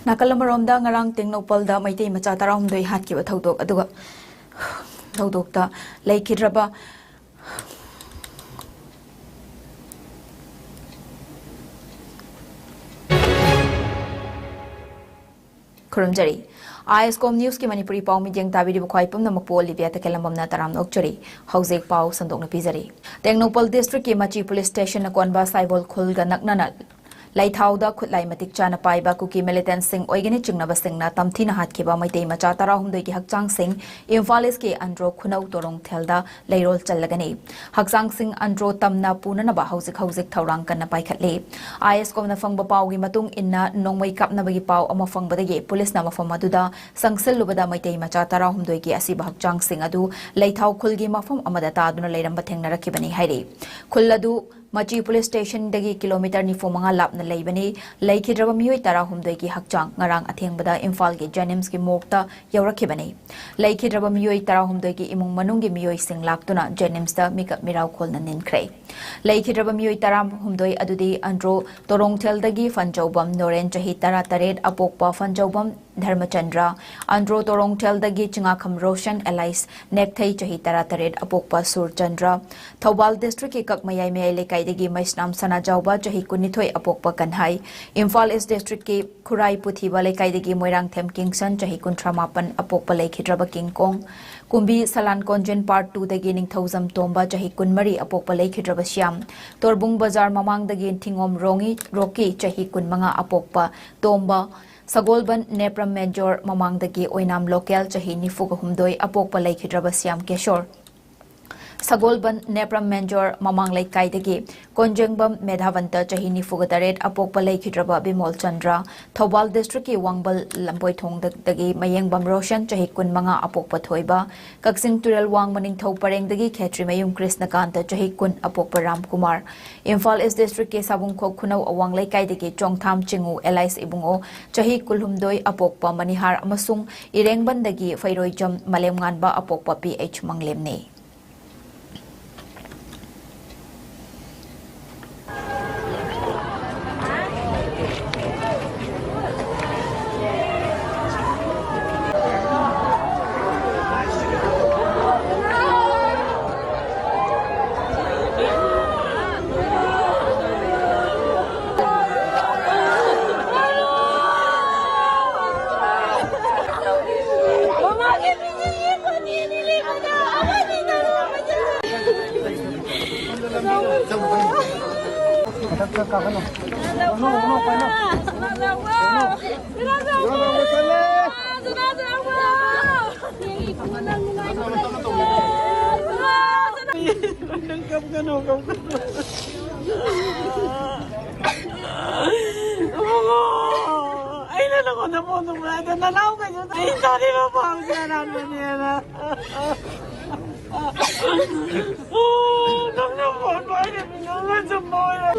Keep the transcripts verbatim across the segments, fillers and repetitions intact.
ꯅꯥꯀꯜ ꯑꯃꯔꯣꯝꯗ, ꯉꯔꯥꯡ ꯇꯦꯡꯅꯧꯄꯜꯗ ꯃꯩꯇꯩ ꯃꯆꯥ ꯇꯔꯥꯍꯨꯝꯗꯣꯏ ꯍꯥꯠꯈꯤꯕ ꯊꯧꯗꯣꯛ ꯑꯗꯨꯒ ꯊꯧꯗꯣꯛꯇ ꯂꯩꯈꯤꯗ꯭ꯔꯕ ꯈꯨꯔꯨꯝꯖꯔꯤ꯫ ꯑꯥꯏ ꯑꯦꯁ ꯀꯣꯝ ꯅ꯭ꯌꯨꯁꯀꯤ ꯃꯅꯤꯄꯨꯔꯤ ꯄꯥꯎ ꯃꯤꯠꯌꯦꯡ ꯇꯥꯕꯤꯔꯤꯕ ꯈ꯭ꯋꯥꯏ ꯄꯨꯝꯅꯃꯛꯄꯨ ꯑꯣꯂꯤꯕꯤꯌꯥ ꯇꯈꯦꯜꯂꯝꯕꯝꯅ ꯇꯔꯥꯝꯅ ꯑꯣꯛꯆꯔꯤ꯫ ꯍꯧꯖꯤꯛ ꯄꯥꯎ ꯁꯟꯗꯣꯛꯅ ꯄꯤꯖꯔꯤ꯫ ꯇꯦꯡꯅꯧꯄꯜ ꯗꯤꯁꯇ꯭ꯔꯤꯛꯀꯤ ꯃꯆꯤ ꯄꯨꯂꯤꯁ ꯁ꯭ꯇꯦꯁꯟꯅ ꯀꯣꯟꯕ ꯁꯥꯏꯕꯣꯜ ꯈꯨꯜꯒ ꯅꯛꯅꯅ ꯂꯩꯊꯥꯎꯗ ꯈꯨꯠꯂꯥꯏ ꯃꯇꯤꯛ ꯆꯥꯅ ꯄꯥꯏꯕ ꯀꯨꯀꯤ ꯃꯤꯂꯤꯇꯦꯟꯠꯁꯤꯡ ꯑꯣꯏꯒꯅꯤ ꯆꯤꯡꯅꯕꯁꯤꯡꯅ ꯇꯝꯊꯤꯅ ꯍꯥꯠꯈꯤꯕ ꯃꯩꯇꯩ ꯃꯆꯥ ꯇꯔꯥꯍꯨꯝꯗꯣꯏꯒꯤ ꯍꯛꯆꯥꯡꯁꯤꯡ ꯏꯝꯐꯥꯜ ꯏꯁꯀꯤ ꯑꯟꯗ꯭ꯔꯣ ꯈꯨꯅꯧ ꯇꯣꯔꯣꯡꯊꯦꯜꯗ ꯂꯩꯔꯣꯜ ꯆꯜꯂꯒꯅꯤ꯫ ꯍꯛꯆꯥꯡꯁꯤꯡ ꯑꯟꯗ꯭ꯔꯣ ꯇꯝꯅ ꯄꯨꯅꯅꯕ ꯍꯧꯖꯤꯛ ꯍꯧꯖꯤꯛ ꯊꯧꯔꯥꯡ ꯀꯟꯅ ꯄꯥꯏꯈꯠꯂꯤ꯫ ꯑꯥꯏ ꯑꯦꯁ ꯀꯣꯝꯅ ꯐꯪꯕ ꯄꯥꯎꯒꯤ ꯃꯇꯨꯡ ꯏꯟꯅ, ꯅꯣꯡꯃꯩ ꯀꯥꯞꯅꯕꯒꯤ ꯄꯥꯎ ꯑꯃ ꯐꯪꯕꯗꯒꯤ ꯄꯨꯂꯤꯁꯅ ꯃꯐꯝ ꯑꯗꯨꯗ ꯆꯪꯁꯤꯜꯂꯨꯕꯗ ꯃꯩꯇꯩ ꯃꯆꯥ ꯇꯔꯥꯍꯨꯝꯗꯣꯏꯒꯤ ꯑꯁꯤꯕ ꯍꯛꯆꯥꯡꯁꯤꯡ ꯑꯗꯨ ꯂꯩꯊꯥꯎ ꯈꯨꯜꯒꯤ ꯃꯐꯝ ꯑꯃꯗ ꯇꯥꯗꯨꯅ ꯂꯩꯔꯝꯕ ꯊꯦꯡꯅꯔꯛꯈꯤꯕꯅꯤ ꯍꯥꯏꯔꯤ꯫ ꯈꯨꯜ ꯑꯗꯨ ꯃꯆꯤ ꯄꯨꯂꯤꯁ ꯁ꯭ꯇꯦꯁꯟꯗꯒꯤ ꯀꯤꯂꯣꯃꯤꯇꯔ ꯅꯤꯐꯨ ꯃꯉꯥ ꯂꯥꯞꯅ ꯂꯩꯕꯅꯤ꯫ ꯂꯩꯈꯤꯗ꯭ꯔꯕ ꯃꯤꯑꯣꯏ ꯇꯔꯥꯍꯨꯝꯗꯣꯏꯒꯤ ꯍꯛꯆꯥꯡ ꯉꯔꯥꯡ ꯑꯊꯦꯡꯕꯗ ꯏꯝꯐꯥꯜꯒꯤ ꯖꯦꯅꯤꯝꯁꯀꯤ ꯃꯣꯔꯒꯇ ꯌꯧꯔꯛꯈꯤꯕꯅꯤ꯫ ꯂꯩꯈꯤꯗ꯭ꯔꯕ ꯃꯤꯑꯣꯏ ꯇꯔꯥꯍꯨꯝꯗꯣꯏꯒꯤ ꯏꯃꯨꯡ ꯃꯅꯨꯡꯒꯤ ꯃꯤꯑꯣꯏꯁꯤꯡ ꯂꯥꯛꯇꯨꯅ ꯖꯦꯅꯤꯝꯁꯇ ꯃꯤꯀꯞ ꯃꯤꯔꯥꯎ ꯈꯣꯜꯅ ꯅꯤꯟꯈ꯭ꯔꯦ꯫ ꯂꯩꯈꯤꯗ꯭ꯔꯕ ꯃꯤꯑꯣꯏ ꯇꯔꯥꯍꯨꯝꯗꯣꯏ ꯑꯗꯨꯗꯤ ꯑꯟꯗ꯭ꯔꯣ ꯇꯣꯔꯣꯡꯊꯦꯜꯗꯒꯤ ꯐꯟꯖꯧꯕꯝ ꯅꯣꯔꯦꯟ, ꯆꯍꯤ ꯇꯔꯥꯇꯔꯦꯠ, ꯑꯄꯣꯛꯄ ꯐꯟꯖꯧꯕꯝ ꯙꯔꯃꯆꯟꯗ꯭ꯔ, ꯑꯟꯗ꯭ꯔꯣ ꯇꯣꯔꯣꯡꯊꯦꯜꯗꯒꯤ ꯆꯤꯡꯉꯥꯈꯝ ꯔꯣꯁꯟ ꯑꯦꯂꯥꯏꯁ ꯅꯦꯛꯊꯩ, ꯆꯍꯤ ꯇꯔꯥꯇꯔꯦꯠ, ꯑꯄꯣꯛꯄ ꯁꯨꯔꯆꯟꯗ꯭ꯔ, ꯊꯧꯕꯥꯜ ꯗꯤꯁꯇ꯭ꯔꯤꯛꯀꯤ ꯀꯛꯃꯌꯥꯏ ꯃꯌꯥꯏ ꯂꯩꯀꯥꯏꯗꯒꯤ ꯃꯩꯁꯅꯥꯝ ꯁꯅꯥꯖꯥꯎꯕ, ꯆꯍꯤ ꯀꯨꯟꯅꯤꯊꯣꯏ, ꯑꯄꯣꯛꯄ ꯀꯟꯍꯥꯏ, ꯏꯝꯐꯥꯜ ꯏꯁ ꯗꯤꯁꯇ꯭ꯔꯤꯛꯀꯤ ꯈꯨꯔꯥꯏ ꯄꯨꯊꯤꯕ ꯂꯩꯀꯥꯏꯗꯒꯤ ꯃꯣꯏꯔꯥꯡꯊꯦꯝ ꯀꯤꯡꯁꯟ, ꯆꯍꯤ ꯀꯨꯟꯊ꯭ꯔꯥ ꯃꯥꯄꯟ, ꯑꯄꯣꯛꯄ ꯂꯩꯈꯤꯗ꯭ꯔꯕ ꯀꯤꯡꯀꯣꯡ, ꯀꯨꯝꯕꯤ ꯁꯂꯥꯟ ꯀꯣꯟꯖꯦꯟ ꯄꯥꯔꯠ ꯇꯨꯗꯒꯤ ꯅꯤꯡꯊꯧꯖꯝ ꯇꯣꯝꯕ, ꯆꯍꯤ ꯀꯨꯟꯃꯔꯤ, ꯑꯄꯣꯛꯄ ꯂꯩꯈꯤꯗ꯭ꯔꯕ ꯁ꯭ꯌꯥꯝ, ꯇꯣꯔꯕꯨꯡ ꯕꯖꯥꯔ ꯃꯃꯥꯡꯗꯒꯤ ꯊꯤꯡꯉꯣꯝ ꯔꯣꯡꯉꯤ ꯔꯣꯀꯤ, ꯆꯍꯤ ꯀꯨꯟꯃꯉꯥ, ꯑꯄꯣꯛꯄ ꯇꯣꯝꯕ, ꯁꯒꯣꯜꯕꯟ ꯅꯦꯄ꯭ꯔꯝ ꯃꯦꯟꯖꯣꯔ ꯃꯃꯥꯡꯗꯒꯤ ꯑꯣꯏꯅꯥꯝ ꯂꯣꯀꯦꯜ, ꯆꯍꯤ ꯅꯤꯐꯨꯒ ꯍꯨꯝꯗꯣꯏ, ꯑꯄꯣꯛꯄ ꯂꯩꯈꯤꯗ꯭ꯔꯕ ꯁ꯭ꯌꯥꯝ ꯀꯦꯁꯣꯔ꯫ ꯁꯒꯣꯜꯕꯟ ꯅꯦꯄ꯭ꯔꯝ ꯃꯦꯟꯖꯣꯔ ꯃꯃꯥꯡ ꯂꯩꯀꯥꯏꯗꯒꯤ ꯀꯣꯟꯖꯦꯡꯕꯝ ꯃꯦꯙꯥꯕꯟꯇ, ꯆꯍꯤ ꯅꯤꯐꯨꯒ ꯇꯔꯦꯠ, ꯑꯄꯣꯛꯄ ꯂꯩꯈꯤꯗ꯭ꯔꯕ ꯕꯤꯃꯣꯜ ꯆꯟꯗ꯭ꯔ꯫ ꯊꯧꯕꯥꯜ ꯗꯤꯁꯇ꯭ꯔꯤꯛꯀꯤ ꯋꯥꯡꯕꯜ ꯂꯝꯕꯣꯏꯊꯣꯡꯗꯒꯤ ꯃꯌꯦꯡꯕꯝ ꯔꯣꯁꯟ, ꯆꯍꯤ ꯀꯨꯟꯃꯉꯥ, ꯑꯄꯣꯛꯄ ꯊꯣꯏꯕ꯫ ꯀꯛꯆꯤꯡ ꯇꯨꯔꯦꯜ ꯋꯥꯡꯃ ꯅꯤꯡꯊꯧ ꯄꯔꯦꯡꯗꯒꯤ ꯈꯦꯇ꯭ꯔꯤꯃꯌꯨꯝ ꯀ꯭ꯔꯤꯁꯅꯀꯥꯟꯇ, ꯆꯍꯤ ꯀꯨꯟ, ꯑꯄꯣꯛꯄ ꯔꯥꯝꯀꯨꯃꯥꯔ꯫ ꯏꯝꯐꯥꯜ ꯏꯁ ꯗꯤꯁꯇ꯭ꯔꯤꯛꯀꯤ ꯁꯥꯕꯨꯡꯈꯣꯛ ꯈꯨꯅꯧ ꯑꯋꯥꯡ ꯂꯩꯀꯥꯏꯗꯒꯤ ꯆꯣꯡꯊꯥꯝ ꯆꯤꯡꯉꯨ ꯑꯦꯂꯥꯏꯁ ꯏꯕꯨꯡꯉꯣ, ꯆꯍꯤ ꯀꯨꯟꯍꯨꯝꯗꯣꯏ, ꯑꯄꯣꯛꯄ ꯃꯅꯤꯍꯥꯔ ꯑꯃꯁꯨꯡ ꯏꯔꯦꯡꯕꯟꯗꯒꯤ ꯐꯩꯔꯣꯏꯖꯝ ꯃꯥꯂꯦꯝꯉꯥꯟꯕ, ꯑꯄꯣꯛꯄ ꯄꯤ ꯑꯩꯆ ꯃꯪꯂꯦꯝꯅꯤ꯫ ꯅꯪ ꯀꯞꯀꯅꯨ, ꯀꯞꯀꯅꯨ꯫ ꯏꯕꯨꯡꯉꯣ, ꯑꯩꯅ ꯅꯉꯣꯟꯗ ꯐꯣꯟ ꯇꯧꯕ ꯍꯥꯏꯗꯣ ꯅꯅꯥꯎ ꯀꯩꯁꯨ ꯑꯩ ꯇꯥꯔꯤꯕ ꯄꯥꯎꯁꯦ ꯑꯔꯥꯟꯕꯅꯦꯅ꯫ ꯅꯪꯅ ꯐꯣꯟ ꯄꯥꯏꯗꯕꯤ ꯅꯪꯅ ꯆꯨꯝꯕ ꯑꯣꯏꯔꯝ꯫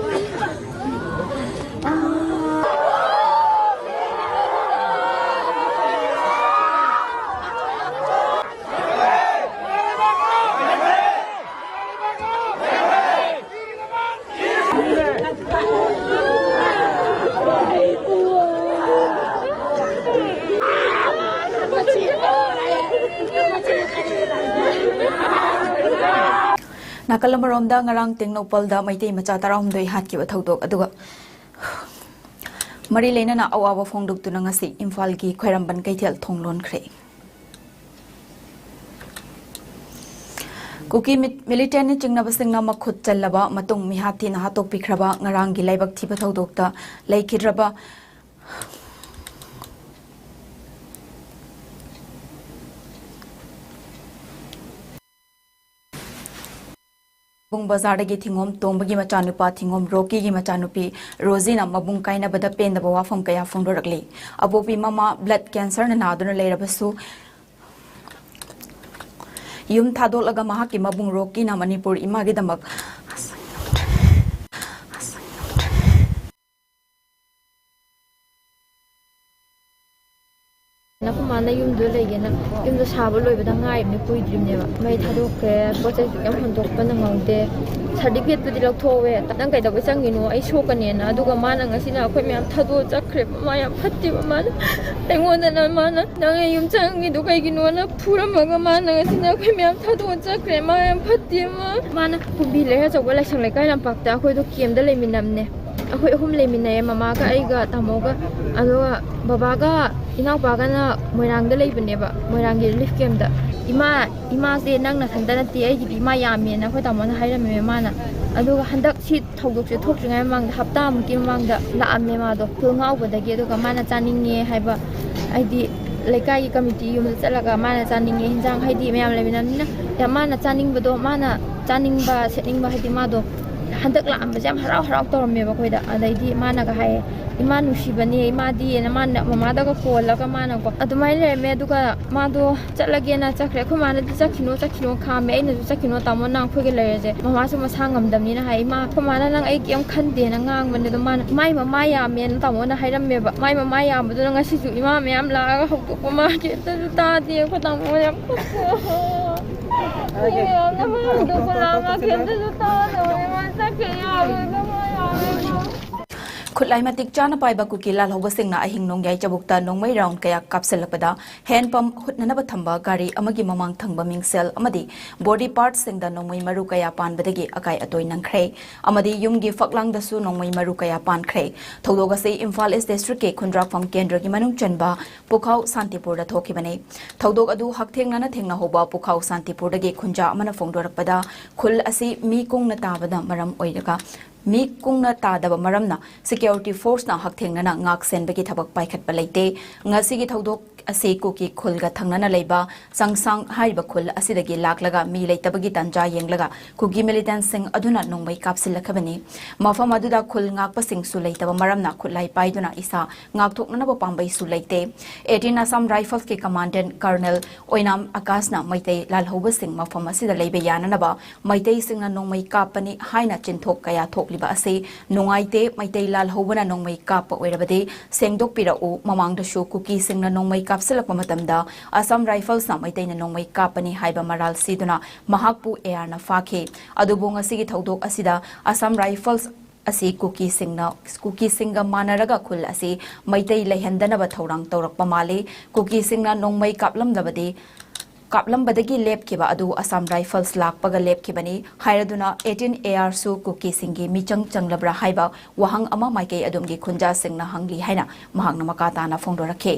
ꯅꯥꯀꯜ ꯑꯃꯔꯣꯝꯗ, ꯉꯔꯥꯡ ꯇꯦꯡꯅꯧꯄꯜꯗ ꯃꯩꯇꯩ ꯃꯆꯥ ꯇꯔꯥꯍꯨꯝꯗꯣꯏ ꯍꯥꯠꯈꯤꯕ ꯊꯧꯗꯣꯛ ꯑꯗꯨꯒ ꯃꯔꯤ ꯂꯩꯅꯅ ꯑꯋꯥꯕ ꯐꯣꯡꯗꯣꯛꯇꯨꯅ ꯉꯁꯤ ꯏꯝꯐꯥꯜꯒꯤ ꯈ꯭ꯋꯥꯏꯔꯝꯕꯟ ꯀꯩꯊꯦꯜ ꯊꯣꯡ ꯂꯣꯟꯈ꯭ꯔꯦ꯫ ꯀꯨꯀꯤ ꯃꯤ-, ꯃꯤꯂꯤꯇꯦꯟꯅ ꯆꯤꯡꯅꯕꯁꯤꯡꯅ ꯃꯈꯨꯠ ꯆꯜꯂꯕ ꯃꯇꯨꯡ ꯃꯤꯍꯥꯠ ꯊꯤꯅ ꯍꯥꯠꯇꯣꯛꯄꯤꯈ꯭ꯔꯕ ꯉꯔꯥꯡꯒꯤ ꯂꯥꯏꯕꯛ ꯊꯤꯕ ꯊꯧꯗꯣꯛꯇ ꯂꯩꯈꯤꯗ꯭ꯔꯕ ꯕꯨꯡ ꯕꯖꯥꯔꯗꯒꯤ ꯊꯤꯉꯣꯝ ꯇꯣꯝꯕꯒꯤ ꯃꯆꯥꯅꯨꯄꯥ ꯊꯤꯉꯣꯝ ꯔꯣꯀꯤꯒꯤ ꯃꯆꯥꯅꯨꯄꯤ ꯔꯣꯖꯤꯅ ꯃꯕꯨꯡ ꯀꯥꯏꯅꯕꯗ ꯄꯦꯟꯗꯕ ꯋꯥꯐꯝ ꯀꯌꯥ ꯐꯣꯡꯗꯣꯔꯛꯂꯤ꯫ ꯑꯄꯣꯛꯄꯤ ꯃꯃꯥ blood cancerꯅ ꯅꯥꯗꯨꯅ ꯂꯩꯔꯕꯁꯨ ꯌꯨꯝ ꯊꯥꯗꯣꯛꯂꯒ ꯃꯍꯥꯛꯀꯤ ꯃꯕꯨꯡ ꯔꯣꯀꯤꯅ ꯃꯅꯤꯄꯨꯔ ꯏꯃꯥꯒꯤꯗꯃꯛ ꯑꯩꯈꯣꯏ ꯃꯥꯅ ꯌꯨꯝꯗꯣ ꯂꯩꯒꯦꯅ ꯌꯨꯝꯗꯣ ꯁꯥꯕ ꯂꯣꯏꯕꯗ ꯉꯥꯏꯔꯤꯕꯅꯦ, ꯀꯨꯏꯗ꯭ꯔꯤꯕꯅꯦꯕ꯫ ꯃꯩ ꯊꯥꯗꯣꯛꯈ꯭ꯔꯦ, ꯄꯣꯠ ꯆꯩꯁꯨ ꯀꯩꯝ ꯍꯣꯟꯗꯣꯛꯄ ꯅꯪꯍꯧꯗꯦ꯫ ꯁꯥꯔꯇꯤꯐꯤꯀꯦꯠꯄꯨꯗꯤ ꯂꯧꯊꯣꯛꯍꯧꯋꯦ꯫ "ꯅꯪ ꯀꯩꯗꯧꯕꯩ ꯆꯪꯉꯤꯅꯣ? ꯑꯩ ꯁꯣꯛꯀꯅꯦꯅ"꯫ ꯑꯗꯨꯒ ꯃꯥꯅ ꯉꯁꯤꯅ ꯑꯩꯈꯣꯏ ꯃꯌꯥꯝ ꯊꯥꯗꯣꯛꯑ ꯆꯠꯈ꯭ꯔꯦꯕ꯫ ꯃꯥ ꯌꯥꯝ ꯐꯠꯇꯦꯕ꯫ ꯃꯥꯅ ꯑꯩꯉꯣꯟꯗꯅ ꯃꯥꯅ "ꯅꯪ ꯑꯩ ꯌꯨꯝ ꯆꯪꯉꯤꯗꯣ ꯀꯩꯒꯤꯅꯣꯅ?" ꯐꯨꯔꯝꯃꯒ ꯃꯥꯅ ꯉꯁꯤꯅ ꯑꯩꯈꯣꯏ ꯃꯌꯥꯝ ꯊꯥꯗꯣꯛꯑ ꯆꯠꯈ꯭ꯔꯦ꯫ ꯃꯥ ꯌꯥꯝ ꯐꯠꯇꯦ꯫ ꯃꯥ, ꯃꯥꯅ ꯀꯨꯝꯕꯤ ꯂꯩꯔꯛ ꯑꯆꯧꯕ ꯂꯥꯏꯁꯪ ꯂꯩꯀꯥꯏ ꯂꯝꯄꯥꯛꯇ ꯑꯩꯈꯣꯏꯗꯣ ꯀꯦꯝꯗ ꯂꯩꯃꯤꯟꯅꯕꯅꯦ꯫ ꯑꯩꯈꯣꯏ ꯑꯍꯨꯝ ꯂꯩꯃꯤꯟꯅꯩꯌꯦ, ꯃꯃꯥꯒ ꯑꯩꯒ ꯇꯥꯃꯣꯒ꯫ ꯑꯗꯨꯒ ꯕꯕꯥꯒ ꯏꯅꯥꯎꯄꯥꯒꯅ ꯃꯣꯏꯔꯥꯡꯗ ꯂꯩꯕꯅꯦꯕ, ꯃꯣꯏꯔꯥꯡꯒꯤ ꯔꯤꯂꯤꯐ ꯀꯦꯝꯗ꯫ "ꯏꯃꯥ, ꯏꯃꯥꯁꯦ ꯅꯪ ꯅꯊꯟꯇ ꯅꯠꯇꯦ, ꯑꯩꯒꯤꯗꯤ ꯏꯃꯥ ꯌꯥꯝꯃꯦꯅ" ꯑꯩꯈꯣꯏ ꯇꯥꯃꯣꯅ ꯍꯥꯏꯔꯝꯃꯦ꯫ ꯃꯥꯅ ꯑꯗꯨꯒ ꯍꯟꯗꯛ ꯁꯤ ꯊꯧꯗꯣꯛꯁꯦ ꯊꯣꯛꯇ꯭ꯔꯤꯉꯩ ꯃꯃꯥꯡꯗ, ꯍꯞꯇꯥꯃꯨꯛꯀꯤ ꯃꯃꯥꯡꯗ ꯂꯥꯛꯑꯝꯃꯦ ꯃꯥꯗꯣ꯫ ꯈꯨꯜ ꯉꯥꯎꯕꯗꯒꯤ, ꯑꯗꯨꯒ ꯃꯥꯅ ꯆꯥꯅꯤꯡꯉꯦ ꯍꯥꯏꯕ, ꯍꯥꯏꯗꯤ ꯂꯩꯀꯥꯏꯒꯤ ꯀꯃꯤꯇꯤ ꯌꯨꯝꯗ ꯆꯠꯂꯒ ꯃꯥꯅ ꯆꯥꯅꯤꯡꯉꯦ ꯍꯤꯟꯖꯥꯡ, ꯍꯥꯏꯗꯤ ꯃꯌꯥꯝ ꯂꯩꯃꯤꯟꯅꯕꯅꯤꯅ, ꯌꯥꯝ ꯃꯥꯅ ꯆꯥꯅꯤꯡꯕꯗꯣ, ꯃꯥꯅ ꯆꯥꯅꯤꯡꯕ, ꯁꯦꯠꯅꯤꯡꯕ, ꯍꯥꯏꯗꯤ ꯃꯥꯗꯣ ꯍꯟꯗꯛ ꯂꯥꯛꯑꯝꯕꯁꯦ ꯌꯥꯝ ꯍꯔꯥꯎ ꯍꯔꯥꯎ ꯇꯧꯔꯝꯃꯦꯕ ꯑꯩꯈꯣꯏꯗ꯫ ꯑꯗꯩꯗꯤ ꯃꯥꯅꯒ ꯍꯥꯏꯌꯦ, "ꯏꯃꯥ ꯅꯨꯡꯁꯤꯕꯅꯦ, ꯏꯃꯥꯗꯤꯅ", ꯃꯥꯅ ꯃꯃꯥꯗꯒ ꯀꯣꯜꯂꯒ ꯃꯥꯅꯀꯣ ꯑꯗꯨꯃꯥꯏꯅ ꯂꯩꯔꯝꯃꯦ꯫ ꯑꯗꯨꯒ ꯃꯥꯗꯣ ꯆꯠꯂꯒꯦꯅ ꯆꯠꯈ꯭ꯔꯦ꯫ ꯑꯩꯈꯣꯏ ꯃꯥꯅꯗꯤ "ꯆꯠꯈꯤꯅꯣ, ꯆꯠꯈꯤꯅꯣ" ꯈꯥꯝꯃꯦ꯫ ꯑꯩꯅꯁꯨ "ꯆꯠꯈꯤꯅꯣ ꯇꯥꯃꯣ, ꯅꯪ ꯑꯩꯈꯣꯏꯒ ꯂꯩꯔꯁꯦ", ꯃꯃꯥꯁꯨ ꯃꯁꯥ ꯉꯝꯗꯕꯅꯤꯅ ꯍꯥꯏ꯫ "ꯏꯃꯥ, ꯑꯩꯈꯣꯏ ꯃꯥꯅ ꯅꯪ ꯑꯩ ꯀꯩꯝ ꯈꯟꯗꯦꯅ ꯉꯥꯡꯕꯅꯦ"꯫ ꯑꯗꯣ ꯃꯥꯅ, "ꯃꯥꯏ ꯃꯃꯥ ꯌꯥꯝꯃꯦꯅ ꯇꯥꯃꯣꯅ ꯍꯥꯏꯔꯝꯃꯦꯕ꯫ ꯃꯥꯏ ꯃꯃꯥ ꯌꯥꯝꯕꯗꯨꯅ ꯉꯁꯤꯁꯨ ꯏꯃꯥ ꯃꯌꯥꯝ ꯂꯥꯛꯑꯒ ꯍꯧꯗꯣꯛꯄ ꯃꯥ ꯀꯩꯝꯇꯁꯨ ꯇꯥꯗꯦ꯫ ꯑꯩꯈꯣꯏ ꯇꯥꯃꯣ ꯌꯥꯝ ꯐꯠꯇꯦ꯫ ꯃꯤ ꯃꯌꯥꯝꯅ ꯃꯥ ꯍꯧꯗꯣꯛꯄ ꯂꯥꯛꯑꯒ ꯀꯩꯝꯇꯁꯨ ꯇꯥꯗꯕꯅꯦ꯫ ꯃꯥ ꯆꯠꯈꯤ ꯌꯥꯔꯣꯏ, ꯏꯃꯥ ꯌꯥꯔꯣꯏ"꯫ ꯈꯨꯠꯂꯥꯏ ꯃꯇꯤꯛ ꯆꯥꯅ ꯄꯥꯏꯕ ꯀꯨꯀꯤ ꯂꯥꯜꯍꯧꯕꯁꯤꯡꯅ ꯑꯍꯤꯡ ꯅꯣꯡꯌꯥꯏ ꯆꯕꯨꯛꯇ ꯅꯣꯡꯃꯩ ꯔꯥꯎꯟ ꯀꯌꯥ ꯀꯥꯞꯁꯤꯜꯂꯛꯄꯗ ꯍꯦꯟ ꯄꯝ ꯍꯨꯠꯅꯅꯕ ꯊꯝꯕ ꯒꯥꯔꯤ ꯑꯃꯒꯤ ꯃꯃꯥꯡ ꯊꯪꯕ ꯃꯤꯡꯁꯦꯜ ꯑꯃꯗꯤ ꯕꯣꯗꯤ ꯄꯥꯔꯠꯁꯤꯡꯗ ꯅꯣꯡꯃꯩ ꯃꯔꯨ ꯀꯌꯥ ꯄꯥꯟꯕꯗꯒꯤ ꯑꯀꯥꯏ ꯑꯇꯣꯏ ꯅꯪꯈ꯭ꯔꯦ ꯑꯃꯗꯤ ꯌꯨꯝꯒꯤ ꯐꯛꯂꯥꯡꯗꯁꯨ ꯅꯣꯡꯃꯩ ꯃꯔꯨ ꯀꯌꯥ ꯄꯥꯟꯈ꯭ꯔꯦ꯫ ꯊꯧꯗꯣꯛ ꯑꯁꯤ ꯏꯝꯐꯥꯜ ꯏꯁ ꯗꯤꯁꯇ꯭ꯔꯤꯛꯀꯤ ꯈꯨꯟꯗ꯭ꯔꯥꯛꯐꯝ ꯀꯦꯟꯗ꯭ꯔꯒꯤ ꯃꯅꯨꯡ ꯆꯟꯕ ꯄꯨꯈꯥꯎ ꯁꯥꯟꯇꯤꯄꯨꯔꯗ ꯊꯣꯛꯈꯤꯕꯅꯤ꯫ ꯊꯧꯗꯣꯛ ꯑꯗꯨ ꯍꯛꯊꯦꯡꯅꯅ ꯊꯦꯡꯅꯍꯧꯕ ꯄꯨꯈꯥꯎ ꯁꯥꯟꯇꯤꯄꯨꯔꯗꯒꯤ ꯈꯨꯟꯖꯥ ꯑꯃꯅ ꯐꯣꯡꯗꯣꯔꯛꯄꯗ, ꯈꯨꯜ ꯑꯁꯤ ꯃꯤ ꯀꯨꯡꯅ ꯇꯥꯕꯅ ꯃꯔꯝ ꯑꯣꯏꯔꯒ ꯃꯤ ꯀꯨꯡꯅ ꯇꯥꯗꯕ ꯃꯔꯝꯅ ꯁꯦꯀ꯭ꯌꯨꯔꯤꯇꯤ ꯐꯣꯔꯁꯅ ꯍꯛꯊꯦꯡꯅꯅ ꯉꯥꯛ ꯁꯦꯟꯕꯒꯤ ꯊꯕꯛ ꯄꯥꯏꯈꯠꯄ ꯂꯩꯇꯦ꯫ ꯉꯁꯤꯒꯤ ꯊꯧꯗꯣꯛ ꯑꯁꯤ ꯀꯨꯀꯤ ꯈꯨꯜꯒ ꯊꯪꯅꯅ ꯂꯩꯕ ꯆꯪꯁꯥꯡ ꯍꯥꯏꯔꯤꯕ ꯈꯨꯜ ꯑꯁꯤꯗꯒꯤ ꯂꯥꯛꯂꯒ ꯃꯤ ꯂꯩꯇꯕꯒꯤ ꯇꯥꯟꯖꯥ ꯌꯦꯡꯂꯒ ꯀꯨꯀꯤ ꯃꯤꯂꯤꯇꯦꯟꯠꯁꯤꯡ ꯑꯗꯨꯅ ꯅꯣꯡꯃꯩ ꯀꯥꯞꯁꯤꯜꯂꯛꯈꯤꯕꯅꯤ꯫ ꯃꯐꯝ ꯑꯗꯨꯗ ꯈꯨꯜ ꯉꯥꯛꯄꯁꯤꯡꯁꯨ ꯂꯩꯇꯕ ꯃꯔꯝꯅ ꯈꯨꯠꯂꯥꯏ ꯄꯥꯏꯗꯨꯅ ꯏꯁꯥ ꯉꯥꯛꯊꯣꯛꯅꯅꯕ ꯄꯥꯝꯕꯩꯁꯨ ꯂꯩꯇꯦ꯫ ꯑꯦꯇꯤꯟ ꯑꯁꯥꯝ ꯔꯥꯏꯐꯜꯁꯀꯤ ꯀꯃꯥꯟꯗꯦꯟꯠ ꯀꯔꯅꯦꯜ ꯑꯣꯏꯅꯥꯝ ꯑꯀꯥꯁꯅ ꯃꯩꯇꯩ ꯂꯥꯜꯍꯧꯕꯁꯤꯡ ꯃꯐꯝ ꯑꯁꯤꯗ ꯂꯩꯕ ꯌꯥꯅꯅꯕ ꯃꯩꯇꯩꯁꯤꯡꯅ ꯅꯣꯡꯃꯩ ꯀꯥꯞꯄꯅꯤ ꯍꯥꯏꯅ ꯆꯤꯟꯊꯣꯛ ꯀꯌꯥ ꯊꯣꯛꯂꯤꯕ ꯑꯁꯤ ꯅꯨꯡꯉꯥꯏꯇꯦ꯫ ꯃꯩꯇꯩ ꯂꯥꯜꯍꯧꯕꯅ ꯅꯣꯡꯃꯩ ꯀꯥꯞꯄ ꯑꯣꯏꯔꯕꯗꯤ ꯁꯦꯡꯗꯣꯛꯄꯤꯔꯛꯎ꯫ ꯃꯃꯥꯡꯗꯁꯨ ꯀꯨꯀꯤꯁꯤꯡꯅ ꯅꯣꯡꯃꯩ ꯀꯥꯞꯁꯤꯜꯂꯛꯄ ꯃꯇꯝꯗ ꯑꯁꯥꯝ ꯔꯥꯏꯐꯜꯁꯅ ꯃꯩꯇꯩꯅ ꯅꯣꯡꯃꯩ ꯀꯥꯞꯄꯅꯤ ꯍꯥꯏꯕ ꯃꯔꯥꯜ ꯁꯤꯗꯨꯅ ꯃꯍꯥꯛꯄꯨ ꯑꯦ ꯑꯥꯔꯅ ꯐꯥꯈꯤ꯫ ꯑꯗꯨꯕꯨ ꯉꯁꯤꯒꯤ ꯊꯧꯗꯣꯛ ꯑꯁꯤꯗ ꯑꯁꯥꯝ ꯔꯥꯏꯐꯜꯁ ꯑꯁꯤ ꯀꯨꯀꯤꯁꯤꯡꯅ, ꯀꯨꯀꯤꯁꯤꯡꯒ ꯃꯥꯟꯅꯔꯒ ꯈꯨꯜ ꯑꯁꯤ ꯃꯩꯇꯩ ꯂꯩꯍꯟꯗꯅꯕ ꯊꯧꯔꯥꯡ ꯇꯧꯔꯛꯄ ꯃꯥꯜꯂꯤ꯫ ꯀꯨꯀꯤꯁꯤꯡꯅ ꯅꯣꯡꯃꯩ ꯀꯥꯞꯂꯝꯂꯕꯗꯤ, ꯀꯥꯞꯂꯝꯕꯗꯒꯤ ꯂꯦꯞꯈꯤꯕ ꯑꯗꯨ ꯑꯁꯥꯝ ꯔꯥꯏꯐꯜꯁ ꯂꯥꯛꯄꯒ ꯂꯦꯞꯈꯤꯕꯅꯤ ꯍꯥꯏꯔꯗꯨꯅ ꯑꯦꯇꯤꯟ ꯑꯦ ꯑꯥꯔꯁꯨ ꯀꯨꯀꯤꯁꯤꯡꯒꯤ ꯃꯤꯆꯪ ꯆꯪꯂꯕ꯭ꯔꯥ ꯍꯥꯏꯕ ꯋꯥꯍꯪ ꯑꯃ ꯃꯥꯏꯀꯩ ꯑꯗꯣꯝꯒꯤ ꯈꯨꯟꯖꯥꯁꯤꯡꯅ ꯍꯪꯂꯤ ꯍꯥꯏꯅ ꯃꯍꯥꯛꯅ ꯃꯈꯥ ꯇꯥꯅ ꯐꯣꯡꯗꯣꯔꯛꯈꯤ꯫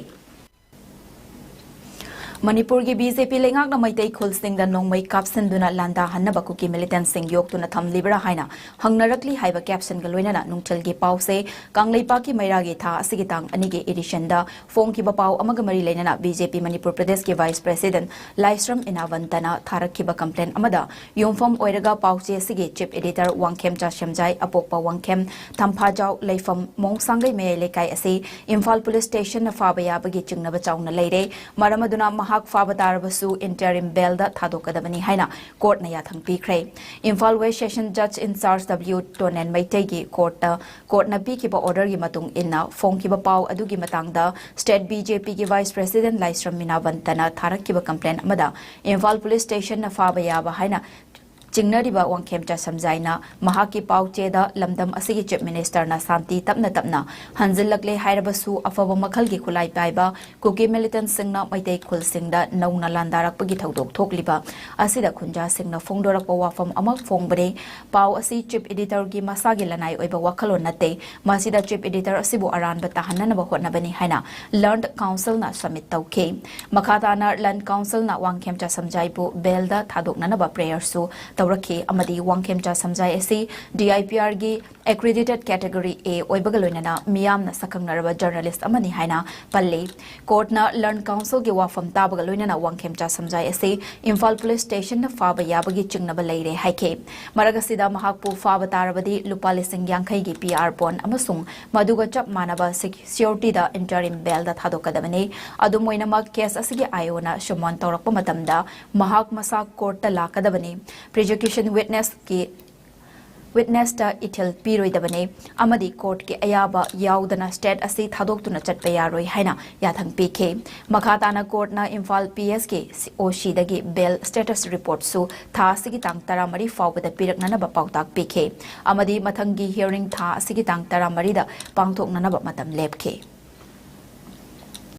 ꯃꯅꯤꯄꯨꯔꯒꯤ ꯕꯤ ꯖꯦ ꯄꯤ ꯂꯩꯉꯥꯛꯅ ꯃꯩꯇꯩ ꯈꯨꯜꯁꯤꯡꯗ ꯅꯣꯡꯃꯩ ꯀꯥꯞꯁꯤꯟꯗꯨꯅ ꯂꯥꯟꯗꯥꯍꯟꯅꯕ ꯀꯨꯀꯤ ꯃꯤꯂꯤꯇꯦꯟꯁꯤꯡ ꯌꯣꯛꯇꯨꯅ ꯊꯝꯂꯤꯕ꯭ꯔꯥ ꯍꯥꯏꯅ ꯍꯪꯅꯔꯛꯂꯤ ꯍꯥꯏꯕ ꯀꯦꯞꯁꯟꯒ ꯂꯣꯏꯅꯅ ꯅꯨꯡꯊꯤꯜꯒꯤ ꯄꯥꯎꯁꯦ ꯀꯪꯂꯩꯄꯥꯛꯀꯤ ꯃꯩꯔꯥꯒꯤ ꯊꯥ ꯑꯁꯤꯒꯤ ꯇꯥꯡ ꯑꯅꯤꯒꯤ ꯏꯗꯤꯁꯟꯗ ꯐꯣꯡꯈꯤꯕ ꯄꯥꯎ ꯑꯃꯒ ꯃꯔꯤ ꯂꯩꯅꯅ ꯕꯤ ꯖꯦ ꯄꯤ ꯃꯅꯤꯄꯨꯔ ꯄ꯭ꯔꯗꯦꯁꯀꯤ ꯚꯥꯏꯁ ꯄ꯭ꯔꯦꯁꯤꯗꯦꯟꯠ ꯂꯥꯏꯁ꯭ꯔꯝ ꯏꯅꯥꯕꯟꯇꯅ ꯊꯥꯔꯛꯈꯤꯕ ꯀꯝꯄ꯭ꯂꯦꯟ ꯑꯃꯗ ꯌꯨꯝꯐꯝ ꯑꯣꯏꯔꯒ ꯄꯥꯎꯆꯦ ꯑꯁꯤꯒꯤ ꯆꯤꯐ ꯏꯗꯤꯇꯔ ꯋꯥꯡꯈꯦꯝꯆꯥ ꯁꯦꯝꯖꯥꯏ, ꯑꯄꯣꯛꯄ ꯋꯥꯡꯈꯦꯝ, ꯊꯝꯐꯥꯖꯥꯎ, ꯂꯩꯐꯝ ꯃꯣꯡꯁꯥꯡꯒꯩ ꯃꯌꯥꯏ ꯂꯩꯀꯥꯏ ꯑꯁꯤ ꯏꯝꯐꯥꯜ ꯄꯨꯂꯤꯁ ꯁ꯭ꯇꯦꯁꯟꯅ ꯐꯥꯕ ꯌꯥꯕꯒꯤ ꯆꯤꯡꯅꯕ ꯆꯥꯎꯅ ꯂꯩꯔꯦ꯫ ꯃꯔꯝ ꯑꯗꯨꯅ ꯃꯍꯥꯛ ꯐꯥꯕ ꯇꯥꯔꯕꯁꯨ ꯏꯟꯇꯔꯤꯝ ꯕꯦꯜꯗ ꯊꯥꯗꯣꯛꯀꯗꯕꯅꯤ ꯍꯥꯏꯅ ꯀꯣꯔꯠꯅ ꯌꯥꯊꯪ ꯄꯤꯈ꯭ꯔꯦ꯫ ꯏꯝꯐꯥꯜ ꯋꯦꯁ ꯁꯦꯁꯟ ꯖꯖ ꯏꯟꯆꯥꯔꯖ ꯗꯕ꯭ꯂꯤꯎ ꯇꯣꯅꯦꯟ ꯃꯩꯇꯩꯒꯤ ꯀꯣꯔꯠꯇ ꯀꯣꯔꯠꯅ ꯄꯤꯈꯤꯕ ꯑꯣꯔꯗꯔꯒꯤ ꯃꯇꯨꯡ ꯏꯟꯅ ꯐꯣꯡꯈꯤꯕ ꯄꯥꯎ ꯑꯗꯨꯒꯤ ꯃꯇꯥꯡꯗ ꯁ꯭ꯇꯦꯠ ꯕꯤ ꯖꯦ ꯄꯤꯒꯤ ꯚꯥꯏꯁ ꯄ꯭ꯔꯦꯁꯤꯗꯦꯟꯠ ꯂꯥꯏꯁ꯭ꯔꯝ ꯃꯤꯅꯥꯕꯟꯇꯅ ꯊꯥꯔꯛꯈꯤꯕ ꯀꯝꯄ꯭ꯂꯦꯟ ꯑꯃꯗ ꯏꯝꯐꯥꯜ ꯄꯨꯂꯤꯁ ꯁ꯭ꯇꯦꯁꯟꯅ ꯐꯥꯕ ꯌꯥꯕ ꯍꯥꯏꯅ ꯆꯤꯡꯅꯔꯤꯕ ꯋꯥꯡꯈꯦꯝꯆꯥ ꯁꯝꯖꯥꯏꯅ ꯃꯍꯥꯛꯀꯤ ꯄꯥꯎꯆꯦꯗ ꯂꯝꯗꯝ ꯑꯁꯤꯒꯤ ꯆꯤꯐ ꯃꯤꯅꯤꯁꯇꯔꯅ ꯁꯥꯟꯇꯤ ꯇꯞꯅ ꯇꯞꯅ ꯍꯟꯖꯤꯜꯂꯛꯂꯦ ꯍꯥꯏꯔꯕꯁꯨ ꯑꯐꯕ ꯃꯈꯜꯒꯤ ꯈꯨꯠꯂꯥꯏ ꯄꯥꯏꯕ ꯀꯨꯀꯤ ꯃꯤꯂꯤꯇꯦꯟꯠꯁꯤꯡꯅ ꯃꯩꯇꯩ ꯈꯨꯜꯁꯤꯡꯗ ꯅꯧꯅ ꯂꯥꯟꯗꯥꯔꯛꯄꯒꯤ ꯊꯧꯗꯣꯛ ꯊꯣꯛꯂꯤꯕ ꯑꯁꯤꯗ ꯈꯨꯟꯖꯥꯁꯤꯡꯅ ꯐꯣꯡꯗꯣꯔꯛꯄ ꯋꯥꯐꯝ ꯑꯃ ꯐꯣꯡꯕꯅꯤ꯫ ꯄꯥꯎ ꯑꯁꯤ ꯆꯤꯐ ꯏꯗꯤꯇꯔꯒꯤ ꯃꯁꯥꯒꯤ ꯂꯅꯥꯏ ꯑꯣꯏꯕ ꯋꯥꯈꯜꯂꯣꯟ ꯅꯠꯇꯦ꯫ ꯃꯁꯤꯗ ꯆꯤꯐ ꯏꯗꯤꯇꯔ ꯑꯁꯤꯕꯨ ꯑꯔꯥꯟꯕ ꯇꯥꯍꯟꯅꯅꯕ ꯍꯣꯠꯅꯕꯅꯤ ꯍꯥꯏꯅ ꯂꯔꯟ ꯀꯥꯎꯟꯁꯤꯜꯅ ꯁꯕꯃꯤꯠ ꯇꯧꯈꯤ꯫ ꯃꯈꯥ ꯇꯥꯅ ꯂꯔꯟ ꯀꯥꯎꯟꯁꯤꯜꯅ ꯋꯥꯡꯈꯦꯝꯆꯥ ꯁꯝꯖꯥꯏꯕꯨ ꯕꯦꯜꯗ ꯊꯥꯗꯣꯛꯅꯅꯕ ꯄ꯭ꯔꯦꯌꯔꯁꯨ ꯇꯧꯔꯛꯈꯤ ꯑꯃꯗꯤ ꯋꯥꯡꯈꯦꯝꯆꯥ ꯁꯝꯖꯥꯏ ꯑꯁꯤ ꯗꯤ ꯑꯥꯏ ꯄꯤ ꯑꯥꯔꯒꯤ ꯑꯦꯀ꯭ꯔꯤꯗꯤꯇꯦꯠ ꯀꯦꯇꯦꯒꯣꯔꯤ ꯑꯦ ꯑꯣꯏꯕꯒ ꯂꯣꯏꯅꯅ ꯃꯤꯌꯥꯝꯅ ꯁꯛꯈꯪꯅꯔꯕ ꯖꯔꯅꯦꯂꯤꯁ꯭ꯠ ꯑꯃꯅꯤ ꯍꯥꯏꯅ ꯄꯜꯂꯤ꯫ ꯀꯣꯔꯠꯅ ꯂꯔꯟ ꯀꯥꯎꯟꯁꯤꯜꯒꯤ ꯋꯥꯐꯝ ꯇꯥꯕꯒ ꯂꯣꯏꯅꯅ ꯋꯥꯡꯈꯦꯝꯆꯥ ꯁꯝꯖꯥꯏ ꯑꯁꯤ ꯏꯝꯐꯥꯜ ꯄꯨꯂꯤꯁ ꯁ꯭ꯇꯦꯁꯟꯅ ꯐꯥꯕ ꯌꯥꯕꯒꯤ ꯆꯤꯡꯅꯕ ꯂꯩꯔꯦ ꯍꯥꯏꯈꯤ꯫ ꯃꯔꯛ ꯑꯁꯤꯗ ꯃꯍꯥꯛꯄꯨ ꯐꯥꯕ ꯇꯥꯔꯕꯗꯤ ꯂꯨꯄꯥ ꯂꯤꯁꯤꯡ ꯌꯥꯡꯈꯩꯒꯤ ꯄꯤ ꯑꯥꯔ ꯕꯣꯟ ꯑꯃꯁꯨꯡ ꯃꯗꯨꯒ ꯆꯞ ꯃꯥꯟꯅꯕ ꯁꯤꯛ-, ꯁꯤꯀ꯭ꯌꯨꯔꯤꯇꯤꯗ ꯏꯟꯇꯔꯤꯝ ꯕꯦꯜꯗ ꯊꯥꯗꯣꯛꯀꯗꯕꯅꯤ꯫ ꯑꯗꯨꯝ ꯑꯣꯏꯅꯃꯛ, ꯀꯦꯁ ꯑꯁꯤꯒꯤ ꯑꯥꯏ ꯑꯣꯅ ꯁꯃꯣꯟ ꯇꯧꯔꯛꯄ ꯃꯇꯝꯗ ꯃꯍꯥꯛ ꯃꯁꯥ ꯀꯣꯔꯠꯇ ꯂꯥꯛꯀꯗꯕꯅꯤ꯫ ꯄ꯭ꯔꯣꯁꯤꯀ꯭ꯌꯨꯁꯟ ꯋꯤꯠꯅꯦꯁꯀꯤ ꯋꯤꯠꯅꯦꯁꯇ ꯏꯊꯤꯜ ꯄꯤꯔꯣꯏꯗꯕꯅꯤ ꯑꯃꯗꯤ ꯀꯣꯔꯠꯀꯤ ꯑꯌꯥꯕ ꯌꯥꯎꯗꯅ ꯁ꯭ꯇꯦꯠ ꯑꯁꯤ ꯊꯥꯗꯣꯛꯇꯨꯅ ꯆꯠꯄ ꯌꯥꯔꯣꯏ ꯍꯥꯏꯅ ꯌꯥꯊꯪ ꯄꯤꯈꯤ꯫ ꯃꯈꯥ ꯇꯥꯅ ꯀꯣꯔꯠꯅ ꯏꯝꯐꯥꯜ ꯄꯤ ꯑꯦꯁꯀꯤ ꯑꯣ ꯁꯤꯗꯒꯤ ꯕꯦꯜ ꯁ꯭ꯇꯦꯇꯁ ꯔꯤꯄꯣꯔꯠꯁꯨ ꯊꯥ ꯑꯁꯤꯒꯤ ꯇꯥꯡ ꯇꯔꯥꯃꯔꯤ ꯐꯥꯎꯕꯗ ꯄꯤꯔꯛꯅꯅꯕ ꯄꯥꯎꯇꯥꯛ ꯄꯤꯈꯤ ꯑꯃꯗꯤ ꯃꯊꯪꯒꯤ ꯍꯤꯌꯔꯤꯡ ꯊꯥ ꯑꯁꯤꯒꯤ ꯇꯥꯡ ꯇꯔꯥꯃꯔꯤꯗ ꯄꯥꯡꯊꯣꯛꯅꯅꯕ ꯃꯇꯝ ꯂꯦꯞꯈꯤ꯫